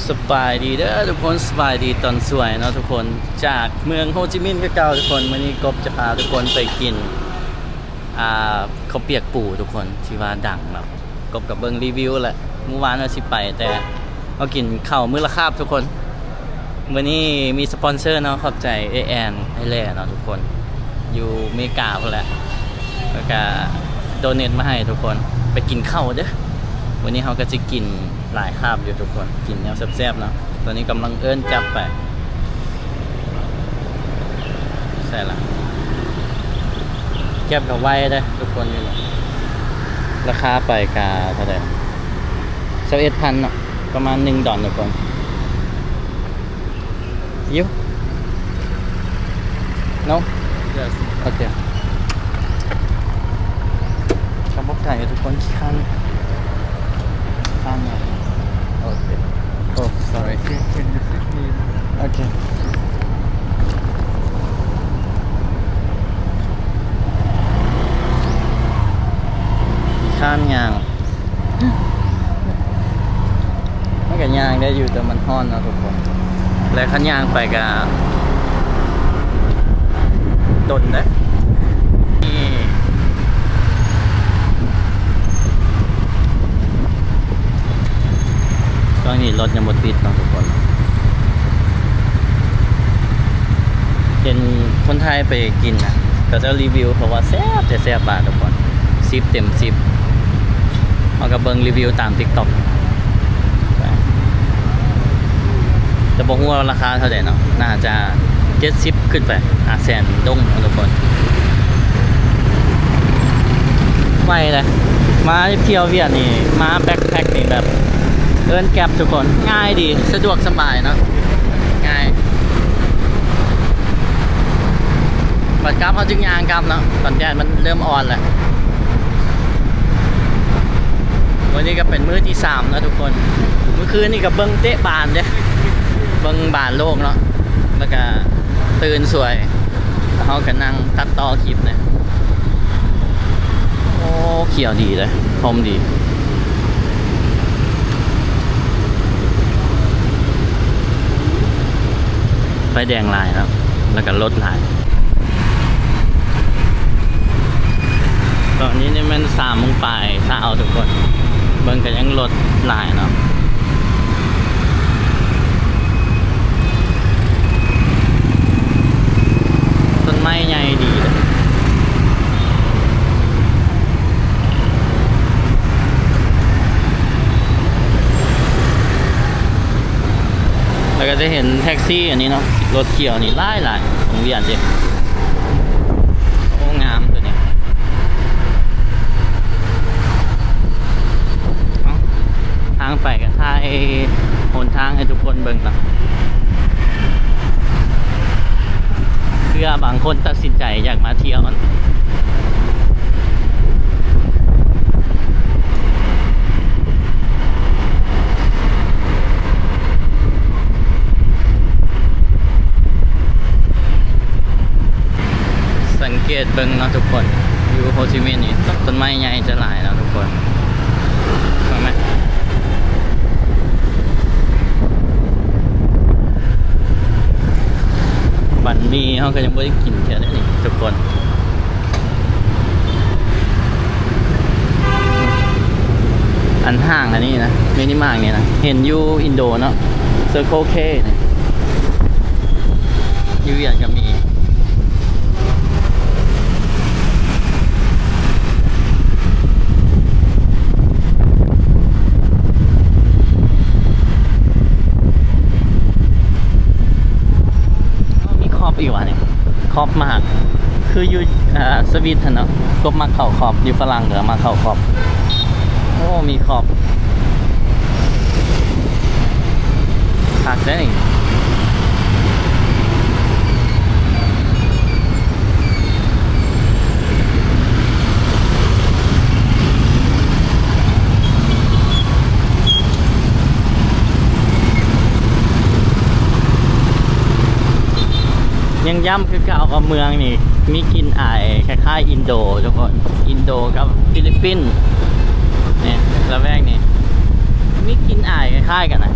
ສະບາຍດີເດີທຸກຄົນ, ສະບາຍດີຕອນສວຍເນາະທຸກຄົນ, ຈາກເມືອງໂຮຈິມິນຄືເກົ່າທຸກຄົນ. ມື້ນີ້ກົບຈະພາທຸກຄົນໄປກິນ ອ່າ ເຂົ້າປຽກປູທຸກຄົນ ທີ່ວ່າດັງເນາະ. ກົບກໍເບິ່ງຣີວິວແຫຼະ, ມື້ວານວ່າຊິໄປ ແຕ່ເຮົາກິນເຂົ້າມື້ລະຄາບທຸກຄົນ. ມື້ນີ້ມີສະປອນເຊີເນາະ, ຂອບໃຈເອື້ອຍແອນໄອແລເນາະທຸກຄົນ, ຢູ່ເມກາພຸ້ນແຫຼະ, ແລ້ວກະໂດເນດມາໃຫ້ທຸກຄົນ. ໄປກິນເຂົ້າເດີ, ມື້ນີ້ເຮົາກໍຊິກິນຫຼາຍຄາບຢູ່ທຸກຄົນ, ກິນແນວແຊບໆເນາະ. ຕອນນີ້ກຳລັງເອີ້ນແກັບໄປ. ໃສ່ລະ ແກັບກໍໄວເດ້ທຸກຄົນ, ຢູ່ນີ້ລາຄາໄປກະເທົ່າໃດ? ຊາວເອັດພັນເນາະ, ປະມານໜຶ່ງດອນທຸກຄົນ. You? No? Yes. Okay. ກໍບໍ່ໄກທຸກຄົນ, ຂີ້ຄ້ານ ຂ້າມມາ. ໂອເຄ. Oh, sorry. Can, can you sit me? ໂອເຄ. ຂ້ານຍ່າງ. ມັນກໍຍ່າງໄດ້ຢູ່, ແຕ່ມັນຮ້ອນເນາະທຸກຄົນ, ແລະ ຄັນຍ່າງໄປກໍດົນເດ້. ນີ້ ຊ່ວງນີ້ລົດຍັງບໍ່ຕິດເນາະທຸກຄົນ. ເຫັນຄົນໄທໄປກິນນະ, ເຂົາເຈົ້າຣີວິວເຂົາວ່າແຊບແທ້ແຊບວ່າທຸກຄົນ, ສິບເຕັມສິບ. ເຮົາກໍເບິ່ງຣີວິວຕາມຕິກຕັອກ, ແຕ່ບໍ່ຮູ້ວ່າລາຄາເທົ່າໃດເນາະ, ໜ້າຈະເຈັດສິບຂຶ້ນໄປ, ຫ້າແສນດົງເນາະທຸກຄົນ. ໄວເດ້, ມາທ່ຽວຫວຽດນີ້ ມາແບັກແພັກນີ້ແບບເອີ້ນແກັບທຸກຄົນ, ງ່າຍດີ, ສະດວກສະບາຍເນາະ, ງ່າຍ. ບັດກັບເຮົາຈຶ່ງຍ່າງກັບເນາະ, ຕອນແດດມັນເລີ່ມອ່ອນແລ້ວ. ມື້ນີ້ກໍເປັນມື້ທີສາມເນາະທຸກຄົນ. ມື້ຄືນນີ້ກໍເບິ່ງເຕະບານເດ້, ເບິ່ງບານໂລກເນາະ, ແລ້ວກໍຕື່ນສວຍ. ເຮົາກໍນັ່ງຕັດຕໍ່ຄລິບເລີຍ. ໂອ້ ຂຽວດີເດ້, ຮົ່ມດີ. ໄຟແດງຫຼາຍເນາະ, ແລ້ວກໍລົດຫຼາຍ. ຕອນນີ້ນີ້ແມ່ນສາມໂມງປາຍຊາວທຸກຄົນ, ເບິ່ງກໍຍັງລົດຫຼາຍເນາະ. ຕົ້ນໄມ້ໃຫຍ່ດີເດ້. ແລ້ວກໍຈະເຫັນແທັກຊີອັນນີ້ເນາະ, ລົດຂຽວນີ້ຫຼາຍໆ ຂອງຫວຽດເດ້. ໂອ້ ງາມຕົວນີ້. ເອົ້າ ທາງໄປກໍຖ່າຍຫົນທາງໃຫ້ທຸກຄົນເບິ່ງເນາະ, ເພື່ອບາງຄົນຕັດສິນໃຈຢາກມາທ່ຽວ. ສັງເກດເບິ່ງເນາະທຸກຄົນ, ຢູ່ໂຮຈິມິນນີ້ ຕົ້ນໄມ້ໃຫຍ່ຈະຫຼາຍເນາະທຸກຄົນ. ເບິ່ງໄໝ? ບັນໝີ່ເຮົາກໍຍັງບໍ່ໄດ້ກິນເທື່ອເດ້ນີ້ທຸກຄົນ. ອັນຫ້າງອັນນີ້ນະ, ມິນິມາດນີ້ນະ, ເຫັນຢູ່ອິນໂດເນາະ, Circle K ນີ້ ຢູ່ຫວຽດກໍມີ. ມີຄອບອີກຫວານີ້? ຄອບມາກ ຄືຢູ່ ອ່າ ສະວິດຫັ້ນເນາະ, ກົບມັກເຂົ້າຄອບ, ຢູ່ຝຣັ່ງກໍມັກເຂົ້າຄອບ. ໂອ້ ມີຄອບ ຄັກເດ້ນີ້. ຍັງຢ້ຳຄືເກົ່າວ່າເມືອງນີ້ມີກິ່ນອາຍຄ້າຍໆອິນໂດທຸກຄົນ, ອິນໂດກັບຟີລິບປິນ. ນີ້ລະແວກນີ້ມີກິ່ນອາຍຄ້າຍໆກັນນະ.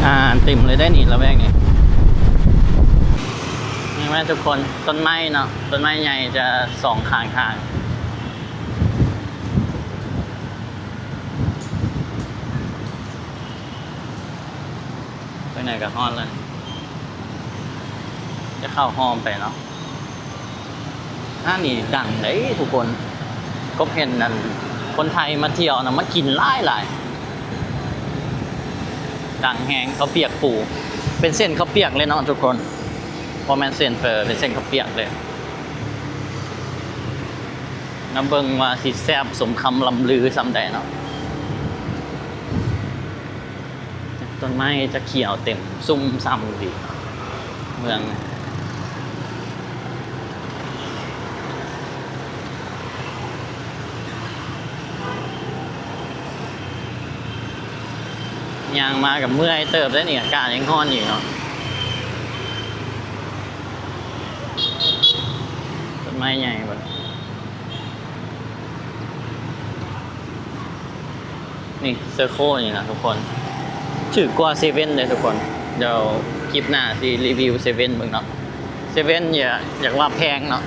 ອ່າ ເຕັມເລີຍໄດ໋ນີ້ ລະແວກນີ້ ເຫັນໄໝທຸກຄົນ? ຕົ້ນໄມ້ເນາະ ຕົ້ນໄມ້ໃຫຍ່ຈະສອງຂ້າງທາງ. ໄປໄຫນກໍຮອດແລ້ວ ຈະເຂົ້າຮ່ອມໄປເນາະ. ຮ້ານນີ້ດັງເດ້ທຸກຄົນ ກົບເຫັນອັນຄົນໄທມາທ່ຽວນະ ມາກິນຫຼາຍໆ ດັງແຮງ. ເຂົ້າປຽກປູ ເປັນເສັ້ນເຂົ້າປຽກເລີຍເນາະທຸກຄົນ ບໍ່ແມ່ນເສັ້ນເຝີ ເປັນເສັ້ນເຂົ້າປຽກເລີຍ. ມາເບິ່ງວ່າຊິແຊບສົມຄຳລ່ຳລືສ່ຳໃດເນາະ. ຕົ້ນໄມ້ຈະຂຽວເຕັມຊຸ່ມຊ່ຳດີເນາະ ເມືອງ. ຍ່າງມາກໍເມື່ອຍເຕີບໄດ໋ນີ້ ອາກາດຍັງຮ້ອນຢູ່ເນາະ. ຕົ້ນໄມ້ໃຫຍ່ເບິ່ງ. ນີ້ເຊີໂຄນີ້ນະທຸກຄົນ ຖືກກວ່າເຊເວັ່ນເດ້ທຸກຄົນ. ດຽວຄລິບໜ້າຊິຣີວິວເຊເວັ່ນເບິ່ງເນາະ. ເຊເວັ່ນຢາກ ຢາກວ່າແພງເນາະ.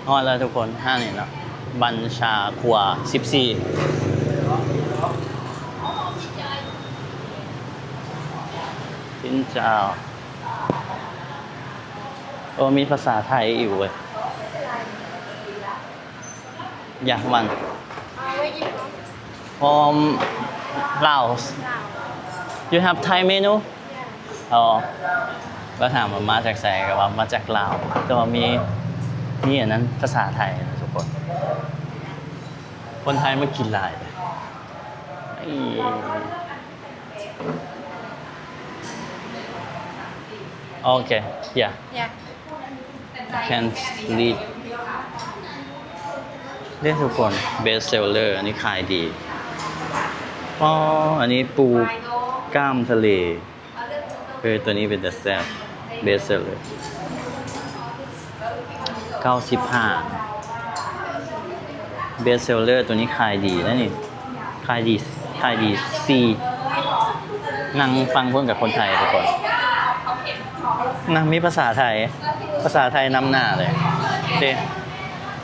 ຮອດແລ້ວທຸກຄົນ ຮ້ານນີ້ເນາະ ບັນຊາຄົວສິບສີ່ ຊິນເຈົ້າ. ໂອ້ ມີພາສາໄທຢູ່ເວີຍ. Yeah, one. Uh, where you from? From Laos. Laos. You have Thai menu? Yeah. ອໍ ລາວຖາມວ່າມາຈາກໃສ ກໍວ່າມາຈາກລາວ ແຕ່ວ່າມີ ມີອັນນັ້ນພາສາໄທນະທຸກຄົນ. ຄົນໄທມາກິນຫຼາຍເດ້. ໂອເຄ yeah. Yeah. Can read ເດ້ທຸກຄົນ best seller ອັນນີ້ຂາຍດີ. ອໍ ອັນນີ້ປູກ້າມທະເລ. ເອີ ຕົວນີ້ເປັນຕາແຊບ best seller ເກົ້າສິບຫ້າ. Best seller ຕົວນີ້ຂາຍດີນະນີ້ ຂາຍດີ ຂາຍດີສີ່. ນັ່ງຝັ່ງພຸ້ນກັບຄົນໄທທຸກຄົນ ນັ່ງມີພາສາໄທ ພາສາໄທນຳໜ້າເລີຍເດ້.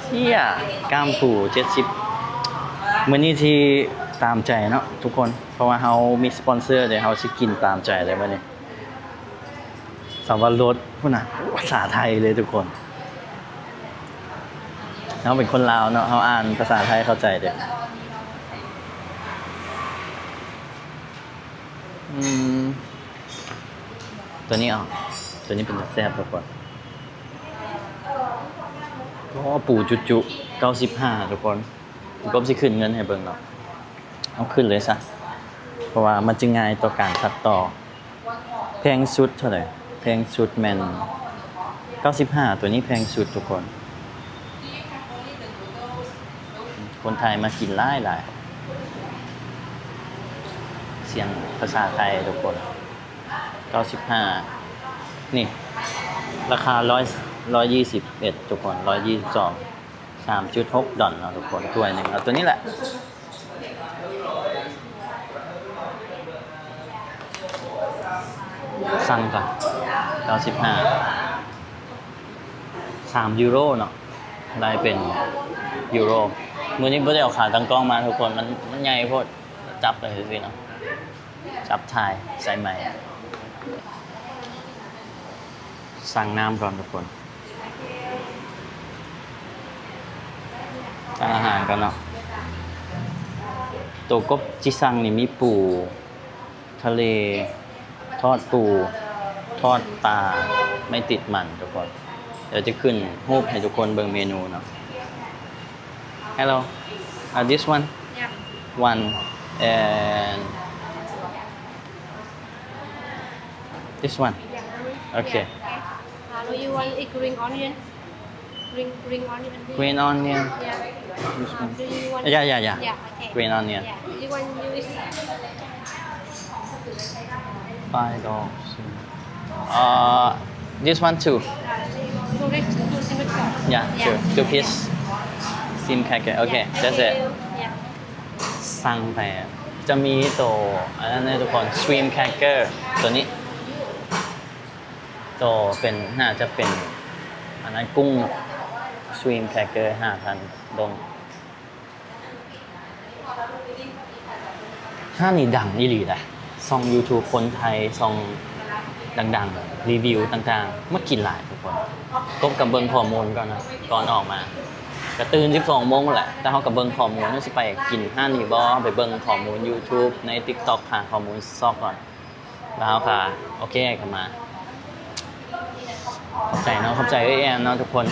ເຊຍ ກ້າມປູເຈັດສິບ. ມື້ນີ້ທີ່ຕາມໃຈເນາະທຸກຄົນ ເພາະວ່າເຮົາມີສະປອນເຊີເດ້ ເຮົາຊິກິນຕາມໃຈເລີຍມື້ນີ້. ສາວວ່າລົດພຸ້ນນະ ພາສາໄທເລີຍທຸກຄົນ. ເຮົາເປັນຄົນລາວເນາະ ເຮົາອ່ານພາສາໄທເຂົ້າໃຈເດ້. ອືມ ຕົວນີ້ເອົາ ຕົວນີ້ເປັນຕາແຊບທຸກຄົນ. ໂອ້ ປູຈຸໆ ເກົ້າສິບຫ້າທຸກຄົນ. ກົບຊິຂຶ້ນເງິນໃຫ້ເບິ່ງເນາະ. ເອົາຂຶ້ນເລີຍຊະ ເພາະວ່າມັນຈະງ່າຍຕໍ່ການຕັດຕໍ່. ແພງສຸດເທົ່າໃດ? ແພງສຸດແມ່ນເກົ້າສິບຫ້າ ຕົວນີ້ແພງສຸດທຸກຄົນ. ຄົນໄທມາກິນຫຼາຍໆ. ສຽງພາສາໄທທຸກຄົນ. ເກົ້າສິບຫ້າ ນີ້ ລາຄາຮ້ອຍ ຮ້ອຍຍີ່ສິບເອັດທຸກຄົນ ຮ້ອຍຍີ່ສິບສອງ. ສາມຈຸດຫົກດອນເນາະທຸກຄົນ ຖ້ວຍໜຶ່ງ. ເອົາຕົວນີ້ແຫຼະ ສັ່ງກ່ອນ ເກົ້າສິບຫ້າ ສາມຢູໂຣເນາະ ໄລ່ເປັນຢູໂຣ. ມື້ນີ້ບໍ່ໄດ້ເອົາຂາຕັ້ງກ້ອງມາທຸກຄົນ ມັນ ມັນໃຫຍ່ໂພດ ຈັບໄປຊື່ໆເນາະ. ຈັບຖ່າຍໃສ່ໄມ. ສັ່ງນ້ຳກ່ອນທຸກຄົນ ສັ່ງອາຫານກ່ອນເນາະ. ໂຕກົບຊິສັ່ງນີ້ມີປູທະເລ ທອດປູ ທອດປາ ໄມ່ຕິດມັນທຸກຄົນ. ດຽວຈະຂຶ້ນຮູບໃຫ້ທຸກຄົນເບິ່ງເມນູເນາະ. Hello. Uh, this one? Yeah. One. And this one? Yeah. Okay. Yeah, okay. Uh, do you want eat green onion? Green, green onion. Green onion? Yeah. This one? Uh, do you want? Yeah, yeah, yeah. Yeah, okay. Green onion. Yeah. Do you want use? Five dollars. Uh, this one too. Two, two single. Yeah, yeah, two. Two piece. Sim cake. Okay, yeah, that's it. Thank you. Yeah. ສັ່ງໄປ ຈະມີໂຕອັນນັ້ນເດ້ທຸກຄົນ shrimp cracker ໂຕນີ້ ໂຕເປັນ ໜ້າຈະເປັນອັນນັ້ນ ກຸ້ງ shrimp cracker ຫ້າພັນດົງ. ຮ້ານນີ້ດັງອີ່ຫຼີນະ ຊ່ອງ YouTube ຄົນໄທ ຊ່ອງດັງໆ ຣີວິວຕ່າງໆ ມາກິນຫຼາຍທຸກຄົນ. ກົບກັບເບິ່ງຂໍ້ມູນກ່ອນນະ ກ່ອນອອກມາ ກະຕື່ນສິບສອງໂມງແຫຼະ ແຕ່ເຮົາກະເບິ່ງຂໍ້ມູນ ເຮົາຊິໄປກິນຮ້ານນີ້ບໍ່ ໄປເບິ່ງຂໍ້ມູນ YouTube ໃນ TikTok ຫາຂໍ້ມູນຊອກກ່ອນ ແລ້ວເຮົາກະ ໂອເຄ ກະມາ. ຂອບໃຈເນາະ ຂອບໃຈເອື້ອຍແອນເນາະທຸກຄົນ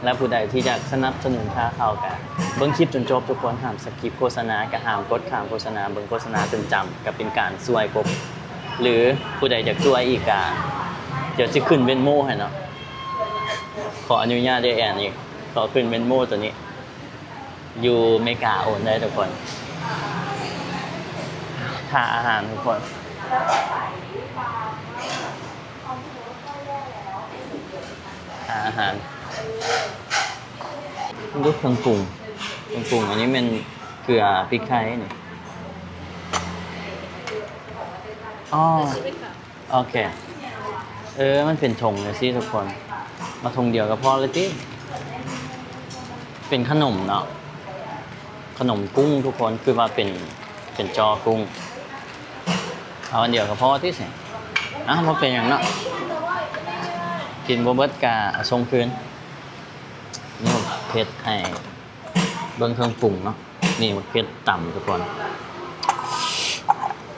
ແລະ ຜູ້ໃດທີ່ຢາກສະໜັບສະໜູນຂ້າເຂົ້າກະເບິ່ງຄລິບຈົນຈົບທຸກຄົນ ຫ້າມສະກິບໂຄສະນາ ກະຫ້າມກົດຂ້າມໂຄສະນາ ເບິ່ງໂຄສະນາຈົນຈຳ ກະເປັນການຊ່ວຍກົບ ຫຼື ຜູ້ໃດຢາກຊ່ວຍອີກກະ ດຽວຊິຂຶ້ນ Venmo ໃຫ້ເນາະ ຂໍອະນຸຍາດເອື້ອຍແອນອີກ ຂໍຂຶ້ນ Venmo ໂຕນີ້. ຢູ່ເມກາໂອນໄດ້ທຸກຄົນ. ຄ່າອາຫານທຸກຄົນ ຄ່າອາຫານ ເບິ່ງເຄື່ອງປຸງ ເຄື່ອງປຸງ ອັນນີ້ແມ່ນເກືອ ພິກໄທນີ້ ອໍ ໂອເຄ ເອີ ມັນເປັນຖົງຈັ່ງຊີ້ທຸກຄົນ ເອົາຖົງດຽວກະພໍແລ້ວຕິ. ເປັນຂະໜົມເນາະ ຂະໜົມກຸ້ງທຸກຄົນ ຄືວ່າເປັນ ເປັນຈໍກຸ້ງ ເອົາອັນດຽວກະພໍຕິ ຊິ ເອົາ ບໍ່ເປັນຫຍັງເນາະ ກິນບໍ່ເບິດກະເອົາສົ່ງຄືນ. ນີ້ເຮັດໃຫ້ ເບິ່ງເຄື່ອງປຸງເນາະ ນີ້ໝາກເຜັດຕຳທຸກຄົນ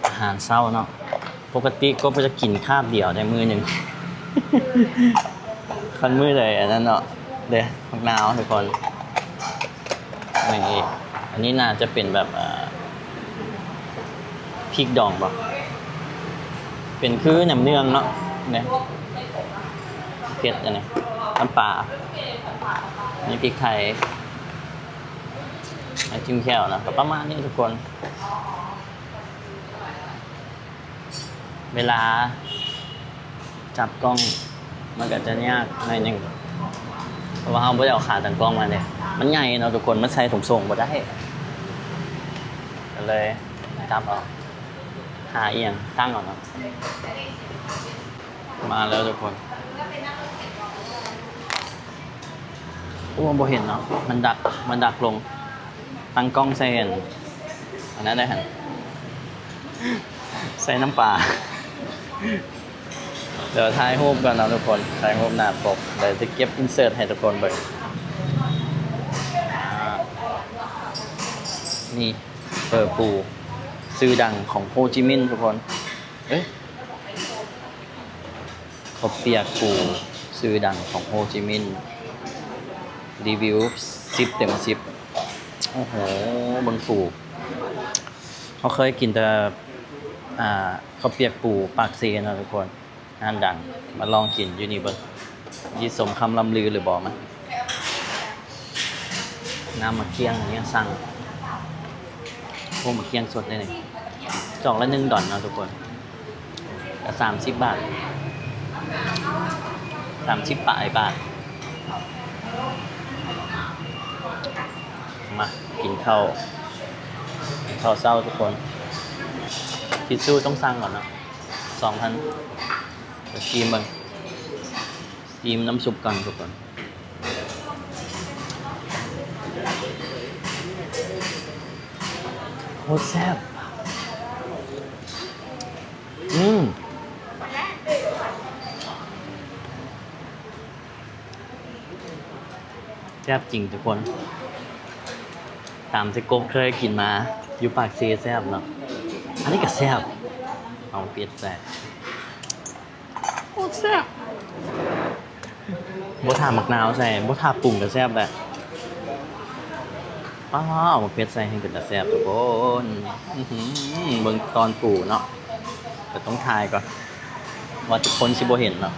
ອາຫານເຊົ້າເນາະ ປົກກະຕິກໍຈະກິນຄາບດຽວໄດ້ມື້ໜຶ່ງ ຄັນມື້ໃດອັນນັ້ນເນາະ ເດ້ ໝາກນາວທຸກຄົນ ແມ່ນອີກ ອັນນີ້ໜ້າຈະເປັນແບບ ເອີ ພິກດອງບໍ ເປັນຄືໜຳເໜືອງເນາະ ເດ້ ເຜັດອັນນີ້ ນ້ຳປາ ມີພິກໄທ ໃຫ້ຈິ້ມແຈ່ວນະ ກະປະມານນີ້ທຸກຄົນ ເວລາຈັບກ້ອງມັນກະຈະຍາກໜ້ອຍໜຶ່ງ ເພາະວ່າເຮົາບໍ່ໄດ້ເອົາຂາຕັ້ງກ້ອງມາເດ້ ມັນໃຫຍ່ເນາະທຸກຄົນ ມັນໃສ່ຖົງໂສ້ງບໍ່ໄດ້ ກະເລີຍຈັບເອົາ ຫາອີ່ຫຍັງຕັ້ງເອົາເນາະ. ມາແລ້ວທຸກຄົນ ໂອ້ ບໍ່ເຫັນເນາະ ມັນດັກ ມັນດັກລົງ ຕັ້ງກ້ອງໃສ່ອັນ ອັນນັ້ນໄດ້ຫັ້ນ ໃສ່ນ້ຳປາ ດຽວຖ່າຍຮູບກ່ອນເນາະທຸກຄົນ ຖ່າຍຮູບໜ້າປົກ ດຽວຈະເກັບອິນເສີດໃຫ້ທຸກຄົນເບິ່ງ ນີ້ ເຝີປູຊື່ດັງຂອງໂຮຈິມິນທຸກຄົນ ເອີ ເຂົ້າປຽກປູຊື່ດັງຂອງໂຮຈິມິນ ຣີວິວສິບເຕັມສິບ ໂອ້ໂຫ ເບິ່ງປູ ເຮົາເຄີຍກິນແຕ່ ອ່າ ເຂົ້າປຽກປູປາກເຊເນາະທຸກຄົນ ຮ້ານດັງ ມາລອງກິນຢູ່ນີ້ເບິ່ງ ຊິສົມຄຳລ່ຳລືຫຼືບໍ່ມັນ ນ້ຳໝາກກ້ຽງອັນນີ້ສັ່ງ ໂອ້ ໝາກກ້ຽງສົດເດ້ນີ້ ຈອກລະໜຶ່ງດອນເນາະທຸກຄົນ ກະສາມສິບບາດ ສາມສິບປາຍບາດ ມາກິນເຂົ້າ ກິນເຂົ້າເຊົ້າທຸກຄົນ ທິດຊູຕ້ອງສັ່ງກ່ອນເນາະ ສອງພັນ ດຽວຊີມເບິ່ງ ຊີມນ້ຳຊຸບກ່ອນທຸກຄົນ ໂຄດແຊບ ອືມ ແຊບຈິງທຸກຄົນ ຕາມທີ່ກົບເຄີຍກິນມາ ຢູ່ປາກເຊແຊບເນາະ ອັນນີ້ກະແຊບ ເອົາປິດໃສ່ ໂອ້ ແຊບ ບໍ່ທາໝາກນາວໃສ່ ບໍ່ທາປຸງກະແຊບແຫຼະ ປ້າ ເອົາໝາກເຜັດໃສ່ແຮ່ງເປັນຕາແຊບທຸກຄົນ ອືຫື ເບິ່ງຕອນປູເນາະ ກະຕ້ອງຖ່າຍກ່ອນ ວ່າທຸກຄົນຊິບໍ່ເຫັນເນາະ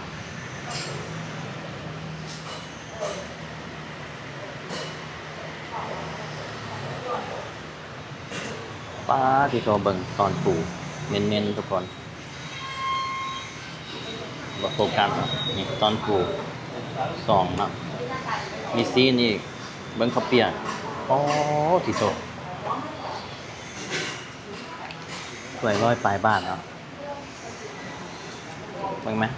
ປ້າ ຕິໂທ ເບິ່ງຕອນປູເນັ້ນໆ ທຸກຄົນ ບໍ່ໂຟກັສ ນີ້ຕອນປູສອງເນາະ ມີຊີ້ນອີກ ເບິ່ງເຂົ້າປຽກ ໂອ້ ຕິໂທ ຖ້ວຍຮ້ອຍປາຍບາດເນາະ. ເບິ່ງແມະ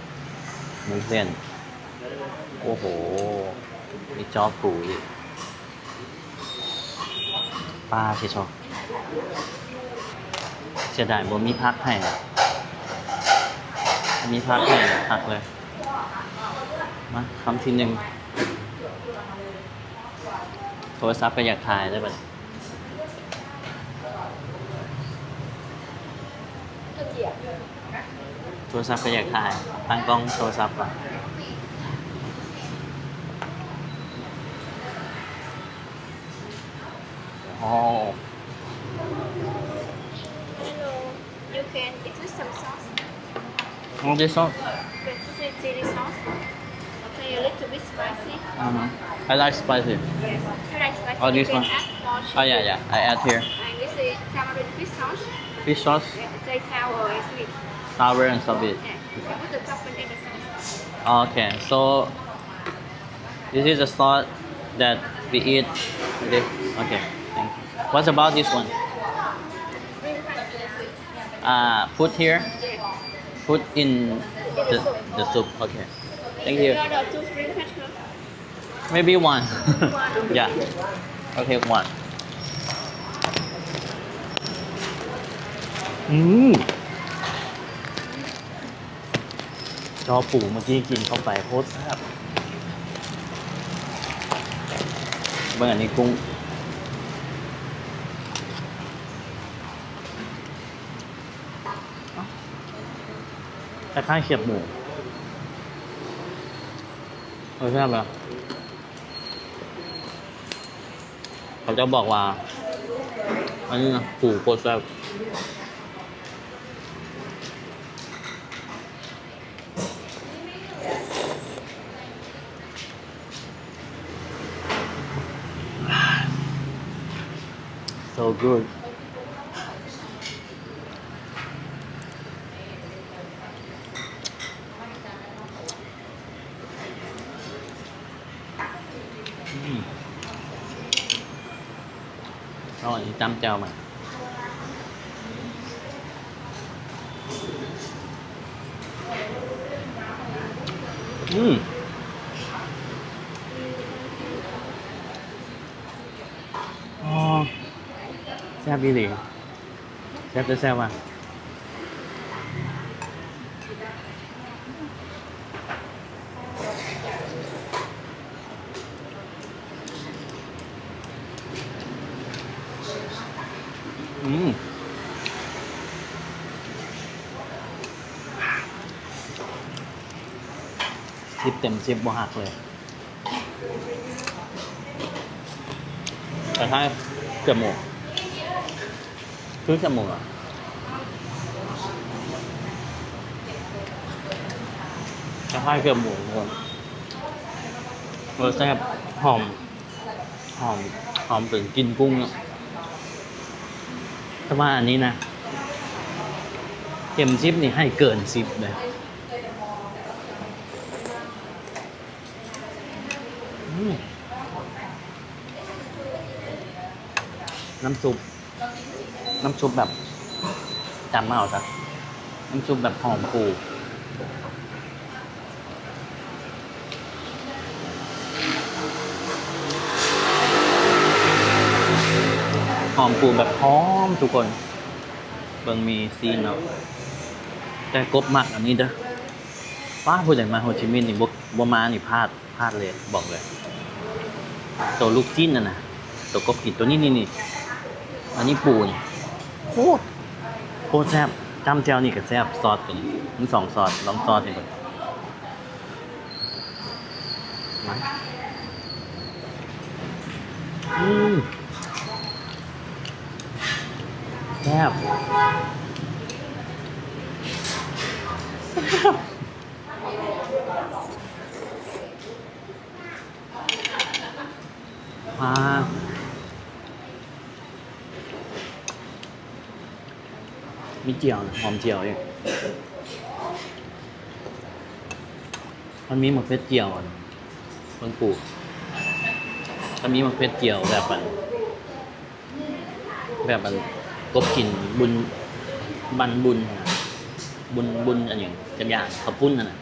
ເສັ້ນ ໂອ້ໂຫ ມີຈໍປູອີກ. ປາຊິໂທ ເສຍດາຍບໍ່ມີຜັກໃຫ້. ມີຜັກໃຫ້ຄັກເລີຍ. ມາ ຄຳທີໜຶ່ງ. ໂທລະສັບກໍຢາກຖ່າຍເລີຍບັດນີ້. ໂທລະສັບກໍຢາກຖ່າຍ, ຕັ້ງກ້ອງໂທລະສັບກ່ອນ. ໂອ້. Hello. You can, is this some sauce? Oh, this sauce? This is chili sauce. Okay, a little bit spicy. Mm-hmm. I like spicy. Yes. You like spicy? Oh, you this can one. Add more chili. Oh, yeah, yeah. I add here. And this is tamarind fish sauce. Fish sauce? Yeah, it's like sour and sweet. Sour and sweet. Yeah. You can put the top and then the sauce. Okay, so this is the sauce that we eat today. Okay, thank you. What about this one? Uh, put here. Put in the, the soup. Okay. Thank you. Maybe one. Yeah. Okay, one. ອືມ ຈໍປູເມື່ອກີ້ກິນເຂົ້າໄປໂຄດແຊບ. ເບິ່ງອັນນີ້ກຸ້ງ ຄ້າຍໆ ຄຽບໝູ. ເອີ ແຊບເລີຍ. ເຂົາເຈົ້າບອກວ່າ ອັນນີ້ນະ ປູໂຄດແຊບ. So good. ອືມ ເອົາອັນນີ້ຈ້ຳແຈ່ວມາ. ອືມ ອໍ ແຊບອີ່ຫຼີ. ແຊບແທ້ແຊບວ່າ. ອືມ ສິບເຕັມສິບ ບໍ່ຫັກເລີຍ. ຄ້າຍໆ ເກືອບໝູ ຄືເກືອບໝູ ຄ້າຍໆ ເກືອບໝູ ທຸກຄົນ. ເອີ ແຊບ ຫອມ ຫອມ ຫອມເປັນກິ່ນກຸ້ງເນາະ. ແຕ່ວ່າອັນນີ້ນະ ເຕັມສິບນີ້ໃຫ້ເກີນສິບເລີຍ. ອືມ ນ້ຳຊຸບ ນ້ຳຊຸບແບບ ຈຳເອົາຊະ ນ້ຳຊຸບແບບຫອມປູ ຫອມປູແບບຫອມທຸກຄົນ. ເບິ່ງມີຊີ້ນເນາະ ແຕ່ກົບມັກອັນນີ້ເດີ້. ປ້າ ຜູ້ໃດມາໂຮຈິມິນນີ້ ບໍ່ ບໍ່ມານີ້ພາດ ພາດເລີຍ ບອກເລີຍ. ໂຕລູກຊີ້ນຫັ້ນນະ ໂຕກົບກິນ ໂຕນີ້ ນີ້ ນີ້ ອັນນີ້ປູນີ້ ໂຄດ ໂຄດແຊບ. ຈ້ຳແຈ່ວນີ້ກໍແຊບ ຊອດໂຕນີ້ ມີສອງຊອດ ລອງຊອດນີ້ເບິ່ງ. ມາ ອືມ ແຊບ ແຊບ. ອ່າ ມີຈຽວ ຫອມຈຽວອີກ. ມັນມີໝາກເຜັດຈຽວ ອັນ ເບິ່ງປູ ມັນມີໝາກເຜັດຈຽວແບບ ອັນ ແບບ ອັນ ກົບກິນບຸນ ບັ້ນບຸນຫັ້ນນະ ບຸນ ບຸນອັນຫຍັງຈັກຢ່າງ ເຂົ້າປຸ້ນຫັ້ນນະ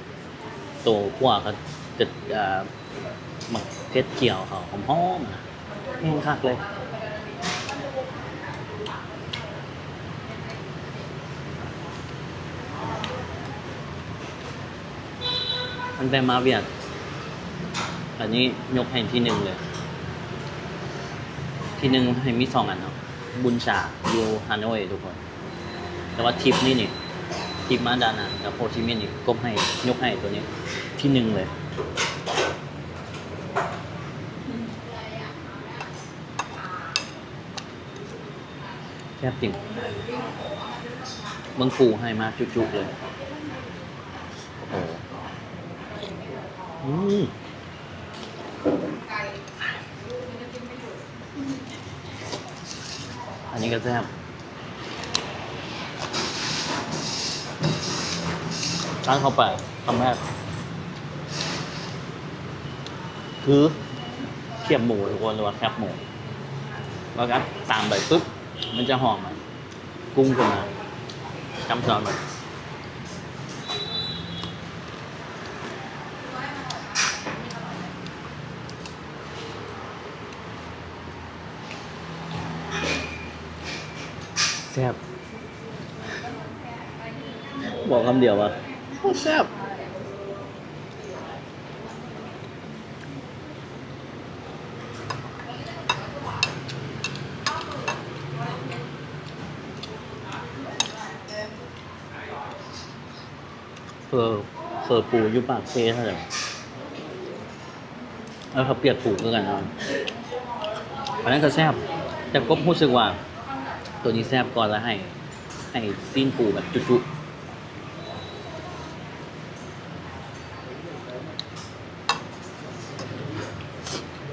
ໂຕຂົ້ວເຂົາຈະ ເອີ ໝາກເຜັດຈຽວເຂົາຫອມໆນະ ແຮງຄັກເລີຍ. ຕັ້ງແຕ່ມາຫວຽດ ອັນນີ້ຍົກໃຫ້ທີໜຶ່ງເລີຍ ທີໜຶ່ງໃຫ້ມີສອງອັນເນາະ ບຸນຊາຢູ່ຮາໂນ້ຍທຸກຄົນ ແຕ່ວ່າທຣິບນີ້ນີ້ ທຣິບມາດານັງກັບໂຮຈິມິນນີ້ ກົບໃຫ້ ຍົກໃຫ້ໂຕນີ້ທີໜຶ່ງເລີຍ. ແຊບຈິງ ເບິ່ງປູໃຫ້ມາຈຸໆເລີຍ ໂອ້ໂຫ ອືມ ອັນນີ້ກໍແຊບ ກັດເຂົ້າໄປຄຳແຮກ ຄືຂຽບໝູທຸກຄົນ ຫຼືວ່າແຄບໝູ ແລ້ວກໍຕາມໄປປຶບ ມັນຈະຫອມ ອະ ກຸ້ງຂຶ້ນມາ ຈ້ຳຊອດມັນ ແຊບ ບອກຄຳດຽວວ່າ ໂຄດແຊບ. ເຝີ ເຝີປູຢູ່ປາກເຊເທົ່າໃດ ເອີ ເຂົາປຽກປູຄືກັນເນາະ ອັນນັ້ນກໍແຊບ ແຕ່ກົບຮູ້ສຶກວ່າໂຕນີ້ແຊບກວ່າ ແລ້ວໃຫ້ ໃຫ້ຊີ້ນປູແບບຈຸໆ.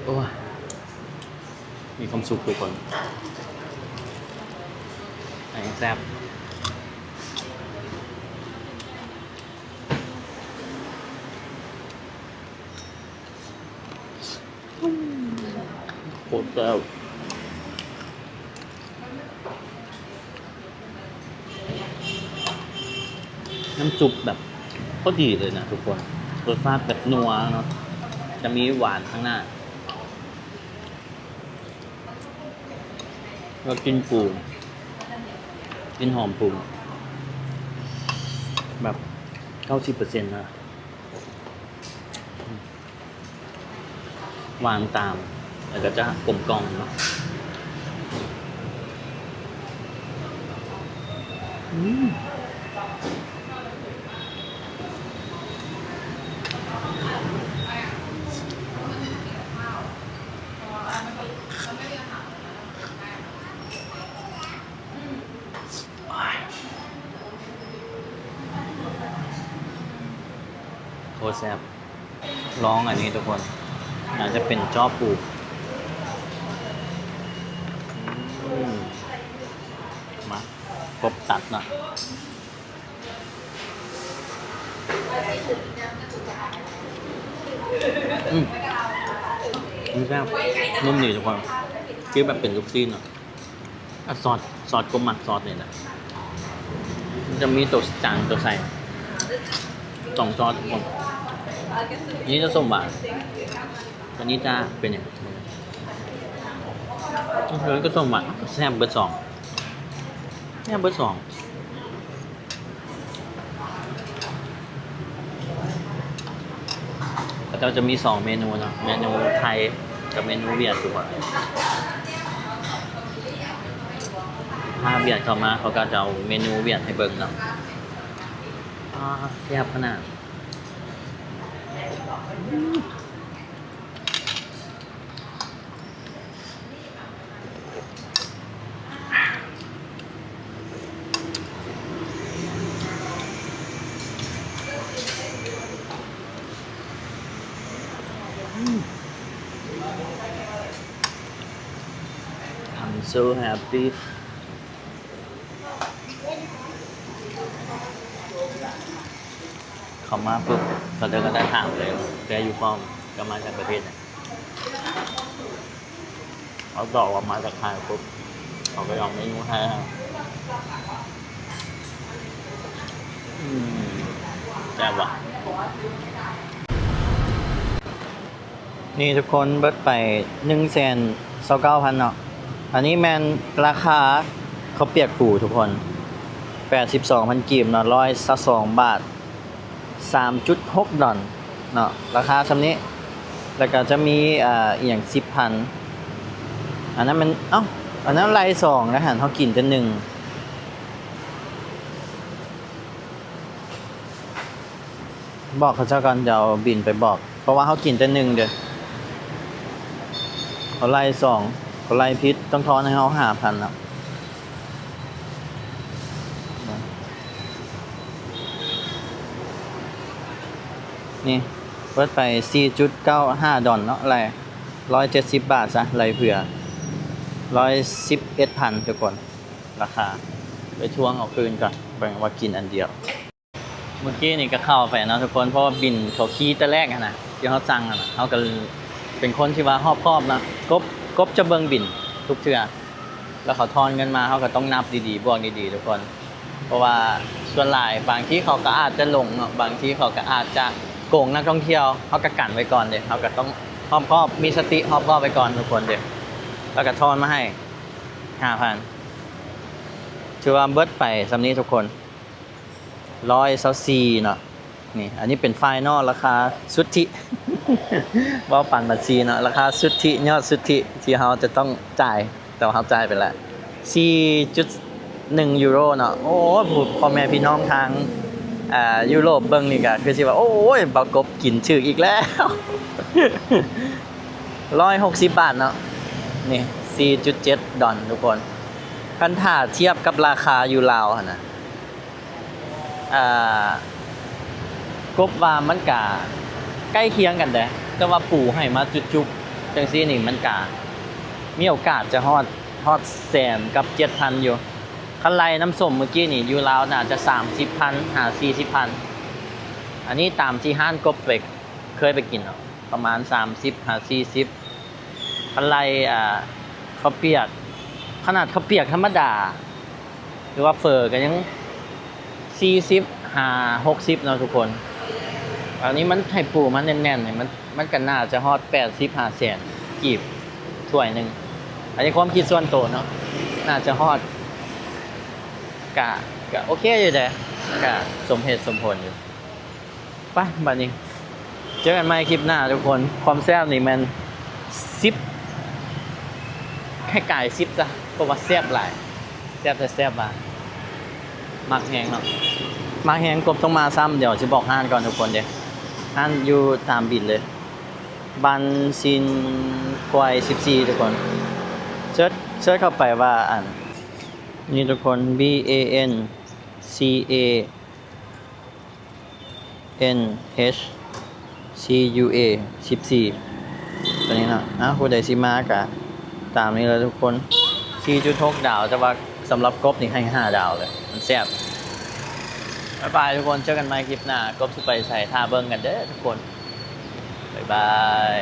ໂອ້ຍ ມີຄວາມສຸກທຸກຄົນ ອັນນີ້ແຊບ ໂຄດແຊບ. ນ້ຳຊຸບແບບພໍດີເລີຍນະທຸກຄົນ ລົດຊາດແບບນົວເນາະ ຈະມີຫວານຂ້າງໜ້າ ແລ້ວກິ່ນປູ ກິ່ນຫອມປູແບບເກົ້າສິບເປີເຊັນນະ. ຫວານຕາມ ແລ້ວກໍຈະກົມກ່ອມເນາະ ອືມ ໂອ້ຍ ໂຄດແຊບ. ລອງອັນນີ້ທຸກຄົນ ໜ້າຈະເປັນຈໍປູ ອືມ ມາ ຄົບຕັດເນາະ ອືມ ມັນແຊບ ນຸ້ມດີທຸກຄົນ ຄືແບບເປັນລູກຊີ້ນເນາະ. ອາ ຊອດ ຊອດ ກົມມັກຊອດນີ້ນະ ມັນຈະມີໂຕຈາງໂຕໃສ ສອງຊອດ ອັນນີ້ຈະສົ້ມຫວານ ອັນນີ້ຈະເປັນຫຍັງ ອັນນັ້ນກໍສົ້ມຫວານ ແຊບເບິດສອງ ແຊບເບິດສອງ. ເຂົາເຈົ້າຈະມີສອງເມນູເນາະ ເມນູໄທກັບເມນູຫວຽດທຸກຄົນ ຖ້າຫວຽດເຂົ້າມາ ເຂົາກໍຈະເອົາເມນູຫວຽດໃຫ້ເບິ່ງເນາະ ອາ ແຊບຂະໜາດ. ເຂົ້າມາປຸບ ເຂົາເຈົ້າກໍໄດ້ຖາມເລີຍ ແກຢູ່ພ້ອມ ເຈົ້າມາຈາກປະເທດຫຍັງ? ເຂົາຕອບວ່າມາຈາກໄທປຸບ ເຂົາກໍເອົາເມນູໄທໃຫ້. ແຊບຫວະ? ນີ້ທຸກຄົນ ເບິດໄປໜຶ່ງແສນຊາວເກົ້າພັນເນາະ. ອັນນີ້ແມ່ນລາຄາເຂົ້າປຽກປູທຸກຄົນ ແປດສິບສອງພັນກີບເນາະ ຮ້ອຍຊາວສອງບາດ ສາມຈຸດຫົກດອນເນາະ ລາຄາສ່ຳນີ້. ແລ້ວກໍຈະມີ ອ່າ ອີ່ຫຍັງສິບພັນ ອັນນັ້ນມັນ ເອົ້າ ອັນນັ້ນໄລ່ສອງນະຫັ້ນ ເຮົາກິນແຕ່ໜຶ່ງ. ບອກເຂົາເຈົ້າກ່ອນ ດຽວບິນໄປບອກ ເພາະວ່າເຮົາກິນແຕ່ໜຶ່ງເດ້. ເຂົາໄລ່ສອງ ເຂົາໄລ່ຜິດ ຕ້ອງທອນໃຫ້ເຮົາຫ້າພັນນະ. ນີ້ ເບິດໄປສີ່ຈຸດເກົ້າຫ້າດອນເນາະ ໄລ່ຮ້ອຍເຈັດສິບບາດຊະ ໄລ່ເຜື່ອ ຮ້ອຍສິບເອັດພັນທຸກຄົນ ລາຄາ. ໄປທວງເອົາຄືນກ່ອນ ເບິ່ງວ່າກິນອັນດຽວ. ເມື່ອກີ້ນີ້ກໍເຂົ້າໄປເນາະທຸກຄົນ ເພາະວ່າບິນເຂົາຄີ້ແຕ່ແລກຫັ້ນນະ ທີ່ເຮົາສັ່ງຫັ້ນນະ ເຮົາກໍເປັນຄົນທີ່ວ່າຮອບຄອບເນາະ. ກົບ ກົບຈະເບິ່ງບິນທຸກເທື່ອ ແລ້ວເຂົາທອນເງິນມາ ເຮົາກໍຕ້ອງນັບດີໆ ບວກດີໆ ທຸກຄົນ ເພາະວ່າສ່ວນຫຼາຍບາງທີເຂົາກໍອາດຈະຫຼົງເນາະ ບາງທີເຂົາກໍອາດຈະໂກງນັກທ່ອງທ່ຽວ ເຮົາກໍກັນໄວ້ກ່ອນເດ້. ເຮົາກໍຕ້ອງຮອບຄອບ ມີສະຕິຮອບຄອບໄວ້ກ່ອນທຸກຄົນເດ້. ແລ້ວກໍທອນມາໃຫ້ຫ້າພັນ ຖືວ່າເບິດໄປສ່ຳນີ້ທຸກຄົນ ຮ້ອຍຊາວສີ່ເນາະ. ນີ້ ອັນນີ້ເປັນໄຟນອລ ລາຄາສຸດທິ ເວົ້າປານບັນຊີເນາະ ລາຄາສຸດທິ ຍອດສຸດທິທີ່ເຮົາຈະຕ້ອງຈ່າຍ ແຕ່ວ່າເຮົາຈ່າຍໄປແລ້ວ ສີ່ຈຸດໜຶ່ງຢູໂຣເນາະ. ໂອ້ຍ ຜູ້ ພໍ່ແມ່ພີ່ນ້ອງທາງ ອ່າ ຢູໂຣບເບິ່ງນີ້ກໍຄືຊິວ່າ ໂອ້ຍ ບ່າວກົບກິນຖືກອີກແລ້ວ ຮ້ອຍຫົກສິບບາດເນາະ. ນີ້ ສີ່ຈຸດເຈັດດອນທຸກຄົນ ຄັນຖ້າທຽບກັບລາຄາຢູ່ລາວຫັ້ນນະ ອ່າ ກົບວ່າມັນກະໃກ້ຄຽງກັນເດ້ ແຕ່ວ່າປູໃຫ້ມາຈຸກໆ ຈັ່ງຊີ້ນີ້ ມັນກະມີໂອກາດຈະຮອດ ຮອດແສນກັບເຈັດພັນຢູ່. ຄັນໄລ່ນຳສົ້ມມື້ກີ້ນີ້ ຢູ່ລາວໜ້າຈະສາມສິບພັນຫາສີ່ສິບພັນ. ອັນນີ້ຕາມທີ່ຮ້ານກົບໄປ ເຄີຍໄປກິນເນາະ ປະມານສາມສິບຫາສີ່ສິບ. ຄັນໄລ່ ອ່າ ເຂົ້າປຽກ ຂະໜາດເຂົ້າປຽກທຳມະດາ ຫຼືວ່າເຝີກໍຍັງສີ່ສິບຫາຫົກສິບເນາະທຸກຄົນ. ອັນນີ້ມັນໃຫ້ປູມາແໜ້ນໆ ນີ້ ມັນ ມັນກໍໜ້າຈະຮອດແປດສິບຫາແສນກີບຖ້ວຍໜຶ່ງ. ອັນນີ້ຄວາມຄິດສ່ວນໂຕເນາະ ໜ້າຈະຮອດ ກະ ກະໂອເຄຢູ່ເດ້ ກະສົມເຫດສົມຜົນຢູ່. ໄປ ບັດນີ້ເຈີກັນໃໝ່ຄລິບໜ້າທຸກຄົນ. ຄວາມແຊບນີ້ແມ່ນສິບ ໃຫ້ກາຍສິບຊະ ເພາະວ່າແຊບຫຼາຍ ແຊບແທ້ແຊບວ່າ ມັກແຮງເນາະ ມັກແຮງ. ກົບຕ້ອງມາຊ້ຳ ດຽວຊິບອກຮ້ານກ່ອນທຸກຄົນເດ້. ຮ້ານຢູ່ຕາມບິນເລີຍ ບ້ານຊິນກວາຍສິບສີ່ທຸກຄົນ. ເສີດ ເສີດເຂົ້າໄປວ່າ ອັນ ນີ້ທຸກຄົນ B A N C A N H C U A ສິບສີ່ ຕົວນີ້ເນາະ. ອ່າ ຜູ້ໃດຊິມາກະຕາມນີ້ເລີຍທຸກຄົນ. ສີ່ຈຸດຫົກດາວ ແຕ່ວ່າສຳລັບກົບນີ້ໃຫ້ຫ້າດາວເລີຍ ມັນແຊບ. ບາຍບາຍທຸກຄົນ ເຈີກັນໃໝ່ຄລິບໜ້າ ກົບຊິໄປໃສ ຖ້າເບິ່ງກັນເດີທຸກຄົນ ບາຍບາຍ.